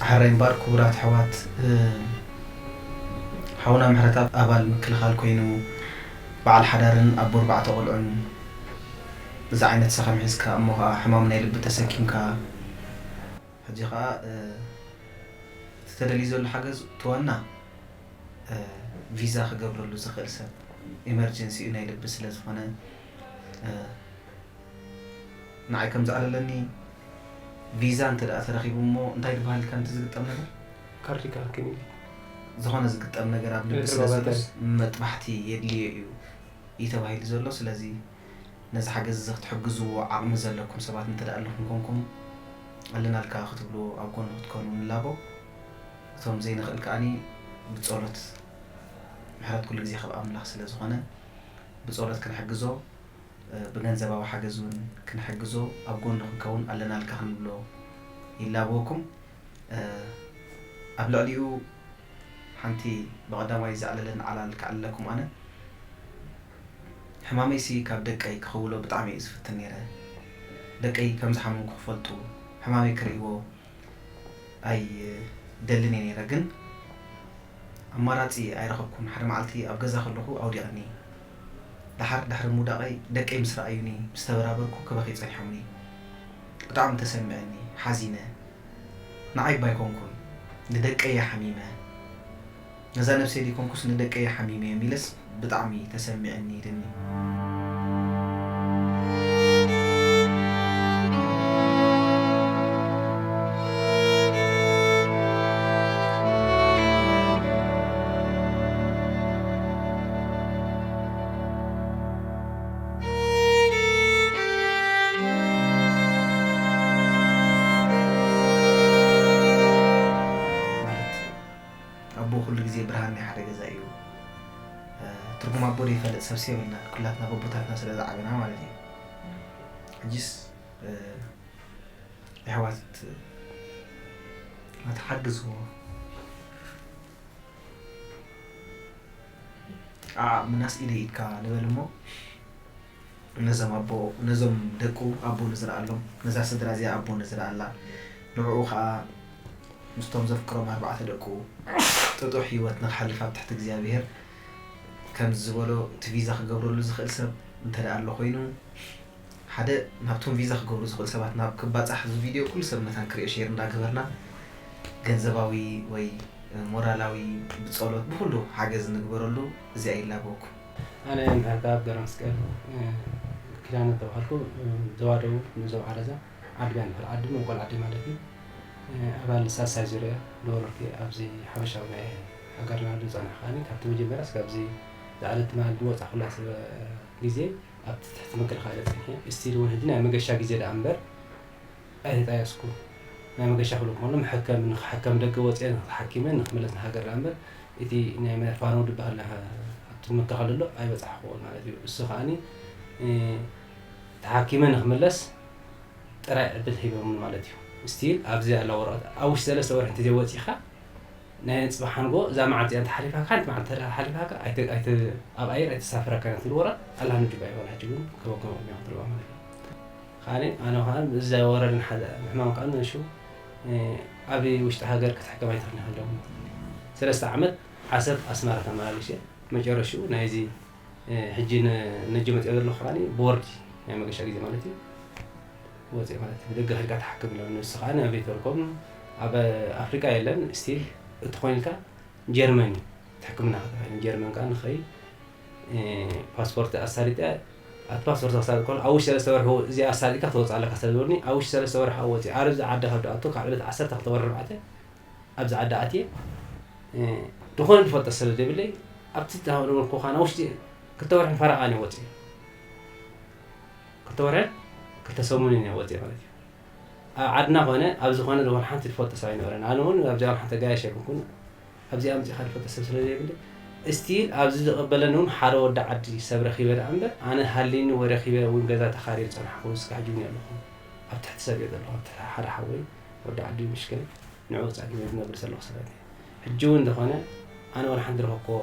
ሕራይ እምበኣር ክቡራት ኣሕዋት፣ እ፣ ሓውና ምሕረተኣብ ኣባል ምክልኻል ኮይኑ በዓል ሓዳርን ኣቦ ኣርባዕተ ቆልዑን እዚ ዓይነት ሰኸም ሒዝካ እሞ ኸዓ ሕማም ናይ ልቢ ተሰኪምካ ሕጂ ኸዓ፣ እ፣ እቲ ተደልዩ ዘሎ ሓገዝ እቲ ዋና፣ እ፣ ቪዛ ክገብረሉ ዝኽእል ሰብ ኢመርጀንሲኡ ናይ ልቢ ስለ ዝኾነ፣ እ፣ ንዓይ ከም ዘዕለለኒ ቪዛ እንተ ደኣ ተረኺቡ እሞ እንታይ ዝበሃል ኢልካ ነቲ ዝግጠም ነገር? ካርዲካል ክሊኒክ ዝኾነ ዝግጠም ነገር ኣብ ልቢ ኤርትራ ስለ ባተሪ። ዘሎስ መጥባሕቲ የድልዮ እዩ እዩ ተባሂሉ ዘሎ። ስለዚ ነዚ ሓገዝ እዚ ክትሕግዝዎ ዓቕሚ ዘለኩም ሰባት እንተ ደኣ ኣለኹም ኮንኩም ኣለናልካ ክትብሉ ኣብ ጎኑ ክትኮኑ ንላቦ። እቶም ዘይንኽእል ከኣኒ ብጸሎት ምሕረት ኩሉ ግዜ ካብ ኣምላኽ ስለ ዝኾነ ብጸሎት ክንሕግዞ፣ እ፣ ብገንዘባዊ ሓገዝ እውን ክንሕግዞ ኣብ ጎኑ ክንከውን ኣለናልካ ክንብሎ ይላበወኩም። እ፣ ኣብ ልዕሊኡ ሓንቲ ብቐዳማይ ዘዕለለን ዓላል ከዕልለኩም ኣነ። ሕማመይሲ ካብ ደቀይ ክኽውሎ ብጣዕሚ እየ ዝፍትን ነይረ። ደቀይ ከም ዝሓመምኩ ክፈልጡ፣ ሕማመይ ክርእይዎ ኣይደልን እየ ነይረ። ግን ኣማራጺ ኣይረኸብኩን። ሓደ መዓልቲ ኣብ ገዛ ከለኹ ኣውዲቕኒ። ደሓር ድሕሪ ምውዳቐይ ደቀይ ምስ ረኣዩኒ፣ ምስ ተበራበርኩ ክበኽዩ ጸኒሖምኒ። ብጣዕሚ ተሰሚዐኒ፣ ሓዚነ። ንዓይ እባ ኣይኮንኩን፣ ንደቀይ እየ ሓሚመ። ነዛ ነብሰይ ዘይኮንኩስ ንደቀይ እየ ሓሚመዮም ኢለስ ብጣዕሚ ተሰሚዐኒ ኢልኒ። ማለት ኣቦ ኩሉ ግዜ ብርሃን ናይ ሓደ ገዛ እዩ። እ፣ ትርጉም ኣቦ ዘይፈልጥ ሰብሲ የብልና፣ ኩላትና በቦታትና ስለ ዝዓበና ማለት እዩ። ሕጂስ፣ እ፣ የሕዋት፣ ማለት ሓግዝዎ። ዓዓቕ ምናስ ኢደይ ኢድካ ንበል እሞ፣ ነዞም ኣቦ፣ ነዞም ደቁ ኣቦ ንዝረኣሎም፣ ነዛ ስድራ እዚኣ ኣቦ ንዝረኣላ፣ ንዕኡ ኸኣ ምስቶም ዘፍቅሮም ኣርባዕተ ደቁ ጥጡሕ ህይወት ንኽሓልፍ ኣብ ትሕቲ እግዚኣብሔር፣ ከምዚ ዝበሎ እቲ ቪዛ ክገብረሉ ዝኽእል ሰብ እንተ ደኣ ኣሎ ኮይኑ፣ ሓደ ናብቶም ቪዛ ክገብሩ ዝኽእሉ ሰባት ናብ ክባጻሕ፣ እዚ ቪድዮ ኩሉ ሰብ መታን ክሪኦ ሼር እንዳገበርና፣ ገንዘባዊ ወይ ሞራላዊ፣ ብጸሎት፣ ብኹሉ ሓገዝ ንግበረሉ። እዚኣ ይላበወኩም። ኣነ ምሕረተኣብ ገብረመስቀል፣ እ፣ ኪዳነ ተባሃልኩ። እ፣ ዘዋደው ንዞም ዓረዛ ዓዲ ባይ ንበሃል ዓዲ መበቆል ዓዲ ማለት እዩ። እ፣ ኣባል ሳልሳይ ዙርያ ዶክተር ኣብዚ ሓበሻዊ ናይ ሃገርና ዝጸንሐ ከኣ ካብቲ መጀመርያ እስካብ እዚ ዝዓለት ትማል ዝወጻ ኩላ ሰብ ግዜ ኣብ ትሕቲ ምክልኻል እየ ጸኒሐ። ስቲል እውን ሕጂ ናይ መገሻ ግዜ ደኣ እምበር ኣይተጣየስኩ። ናይ መገሻ ክብሎ ከሎ መሐከም፣ ንክሕከም ደገ ወፅየ ንክተሓኪመ ንክምለስ ንሃገር ደኣ እምበር እቲ ናይ መ-፣ ፋኖ ዝበሃል ናይ ኣብቲ ምክልኻል ዘሎ ኣይበፃሕኩዎን ማለት እዩ። እሱ ከኣኒ፣ እ፣ ተሓኪመ ንክምለስ ጥራይ ዕድል ሂቦምኒ ማለት እዩ። ስቲል ኣብዚ ኣላ ወረቐት ኣብ ውሽጢ ሰለስተ ወርሒ እንተዘይወፂኻ ናይ ንፅባሕ ሓንጎ እዛ መዓልቲ እያ እንተሓሊፋካ፣ ሓንቲ መዓልቲ እንተ ሓሊፋካ ኣይተ-፣ ኣይተ-፣ ኣብ ኣየር ኣይተሳፍረካን እያ ትብል ወረቐት ኣላ ንጁባ ይኾን ሕጂ እውን ከበከበ እያ ክትብልዋ ማለት እዩ። ከኣኒ ኣነ ከኣ እዚ ወረድን ሓደ ሕማም ከኣ ንሹ፣ እ፣ ኣብ ውሽጢ ሃገር ክትሕከም ኣይትኽእልን ኢኻ ኣለዎም። ሰለስተ ዓመት ዓሰብ ኣስመራ ተመላሊሸ መጨረሽኡ ናይዚ እ፣ ሕጂ ን-፣ ነጆ መፅኦ ዘለኹ ከኣ ቦርድ ናይ መገሻ ግዜ ማለት እዩ። ወፅኦ ማለት እዩ። ብደገ ከድካ ትሓክም ኣሎ። ንሱ ከኣ ኣብ ቤት ወርኮም ኣብ ኣፍሪቃ የለን። ስቲል እቲ ኮይንካ ጀርመን እዩ። እቲ ሕክምና ከተባሂሉ ጀርመን ከኣ ንኸይ፣ እ፣ ፓስፖርት ኣሳሊጠ፣ ኣቲ ፓስፖርት ኣሳሊጥ ከሎ ኣብ ውሽጢ ሰለስተ ወርሒ እዚ ኣሳሊጥካ ክትወፅእ ኣለካ ስለ ዝበሉኒ ኣብ ውሽጢ ሰለስተ ወርሒ ኣብ ወፅእ። ኣብዚ ዓዲ ካብ ደኣቱ ካብ ዕለት ዓሰርተ ክልተ ወርሒ ኣርባዕተ ኣብዚ ዓዲ ኣትየ፣ እ፣ ዝኾነ ዝፈልጦ ስለ ዘይብለይ ኣብቲ ዝነበርኩ ኻና ውሽጢ ክልተ ወርሕን ፈረቓን እየ ወፅየ። ክልተ ወርሕን ክልተ ሰሙንን እየ ወፅየ ማለት እዩ። ኣብ ዓድና ኮነ ኣብ ዝኾነ ዝኾነ ሓንቲ ዝፈልጦ ሰብ ኣይነበረን። ኣነ እውን ኣብዚኣ ሓንቲ ጋያሽ ኣይኮንኩን። ኣብዚኣ ኣምፂእካ ዝፈልጦ ሰብ ስለ ዘይብለይ ስቲል ኣብዚ ዝቕበለኒ እውን ሓደ ወዲ ዓዲ ሰብ ረኺበ ደኣ እምበር ኣነ ሃልይኒ ወይ ረኺበ እውን ገዛ ተኻርየ ዝፀናሕኩ እስካብ ሕጂ እውን እየ ኣለኹ። ኣብ ትሕቲ ሰብ እየ ዘለኹ። ኣብ ትሕቲ ሓደ ሓወይ ወዲ ዓዲ ምሽክን ንዕኡ ጸጊበ ዝነብር ዘለኹ ሰባት እየ። ሕጂ እውን እንተኾነ ኣነ ወላ ሓንቲ ዝረኸብኩዎ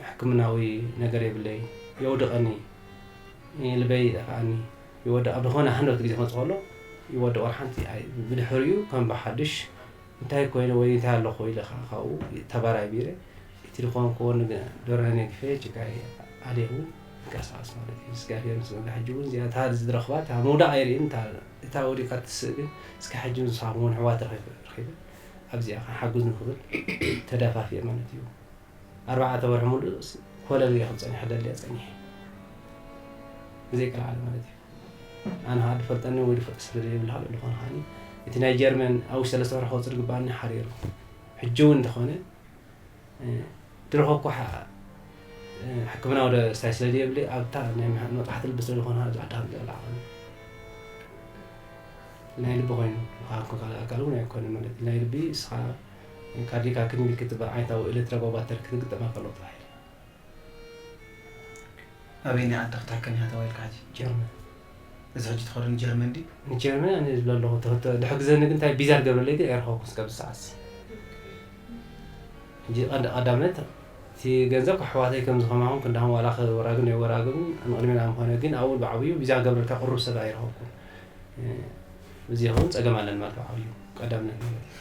ሕክምናዊ ነገር የብለይ። የውድቐኒ፣ ልበይ ይጠፍኣኒ፣ ይወድቕ። ኣብ ዝኾነ ሃንደበት ግዜ ክመጽእ ከሎ ይወድቕ። ወላ ሓንቲ ኣይ-፣ ብድሕሪኡ ከም ብሓድሽ እንታይ ኮይነ ወይ እንታይ ኣለኹ ኢለ ከዓ ካብኡ ተባራቢረ፣ እቲ ዝኾንክዎ ዶርና ነጊፈ ጭቃይ ኣሌኹ ይንቀሳቐስ ማለት እዩ። እግዚኣብሔር ምስጋና። ሕጂ እውን እዚኣ እታ ዝረኽባ እታ ምውዳቕ ኣይርእን፣ እታ ወዲቓ ትስእ ግን እስከ ሕጂ እውን ዝሰሓብዎን ኣሕዋት ረኺበ ኣብዚኣ ከዓ ሓግዙኒ ክብል ተደፋፊኤ ማለት እዩ። ኣርባዕተ ወርሒ ሙሉእ ኮለል ገይረ ክጸንሕ ደልየ ጸኒሐ ብዘይቀልዓለ ማለት እዩ። ኣነ ከዓ ድፈልጠኒ ወይ ድፈልጥ ስለ ዘይብልካ ልዕሊ ኮነ ከዓኒ እቲ ናይ ጀርመን ኣብ ውሽጢ ሰለስተ ወርሒ ክወፅእ ዝግባኣኒ ሓሪሩ ሕጂ እውን እንተኾነ ድረኸኩ ሕክምና ወደ ስታይ ስለ ዘየብለይ ኣብታ ናይ መጥባሕቲ ልቢ ስለ ዝኾነ ዝዕዳ ዝለዓኸኒ ናይ ልቢ ኮይኑ ካልእ ኣካል እውን ኣይኮነ ማለት እዩ። ናይ ልቢ እስኻ ካርዲካ ክንዲ ክትበ ዓይነታዊ ኤሌክትሮጎባተር ክትግጠም ኣከሎ ጥራሕ ኣበየናይ ዓዲ ክትሕከም ኢኻ ተባሂልካ ሕጂ? ጀርመን እዚ ሕጂ ትኸዶ ንጀርመን ድዩ? ንጀርመን ኣነ ዝብለ ኣለኹ ድሕግዘኒ ግን እንታይ ቢዛ ትገብረለይ ግን ኣይረኸብኩን እስካብ ዝሰዓት ሕጂ ቀዳምነት እቲ ገንዘብ ኣሕዋተይ ከም ዝኸማኹም ክንዳኹም ዋላ ክወራግን ኣይወራግን ንቕድሜና ምኾነ ግን ኣብኡ ብዓብዩ ቢዛ ክገብረልካ ቅሩብ ሰብ ኣይረኸብኩን። እዚ ይኸውን ጸገም ኣለኒ ማለት ብዓብዩ ቀዳምነት ማለት እዩ።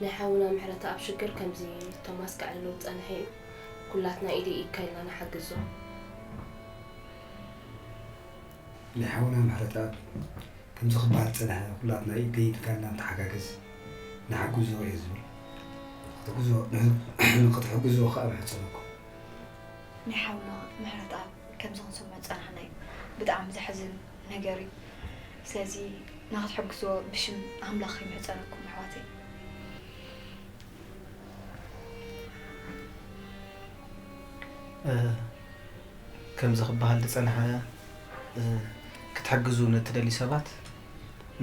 ናይ ሓውና ምሕረተኣብ ሽግር ከምዚ ቶማስ ከዕልሎ ዝጸንሐ እዩ። ኩላትና ኢደይ ኢድካ ኢልና ንሓግዞ። ናይ ሓውና ምሕረተኣብ ከምዚ ክበሃል ዝጸንሐ ኩላትና ኢደይ ኢድካ ኢልና ንተሓጋገዝ ንሓግዞ እየ ዝብል። ክትሕግዝዎ ከኣ ምሕጸነኩም። ናይ ሓውና ምሕረተኣብ ከምዚ ክንሰምዖ ዝጸናሕና እዩ። ብጣዕሚ ዘሕዝን ነገር እዩ። ስለዚ ንኽትሕግዝዎ ብሽም ኣምላኽ ይምሕጸነኩም ኣሕዋተይ። ከምዚ ክበሃል ዝጸንሐ ክትሕግዙ ንትደልዩ ሰባት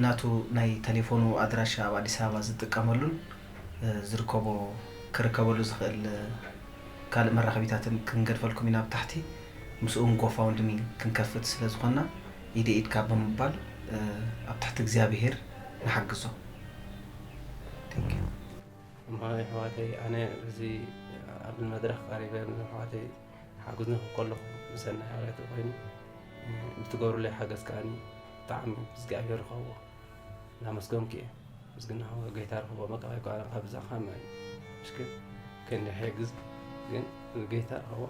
ናቱ ናይ ተሌፎኑ ኣድራሻ ኣብ ኣዲስ ኣበባ ዝጥቀመሉን ዝርከቦ ክርከበሉ ዝኽእል ካልእ መራኸቢታትን ክንገድፈልኩም ኢና ኣብ ታሕቲ ምስኡን ጎፋውንድሚ ክንከፍት ስለ ዝኾንና ኢደ ኢድካ ብምባል ኣብ ትሕቲ እግዚኣብሄር ንሓግዞ። እሞ ኣሕዋተይ ኣነ እዚ ኣብ መድረኽ ቀሪበ ምስ ኣሕዋተይ ሓግዝኒ ከለኹ ምሰና ሓብረት ኮይኑ ብትገብሩለይ ሓገዝ ከዓኒ ብጣዕሚ እግዚኣብሔር ይኸዎ እናመስገንኩ እየ። ምስግና ጌታ ርኽቦ መቃ ይቋራ ካብዛ ካመ ምሽክል ከንዲ ሕግዝ ግን ጌታ ርኽቦ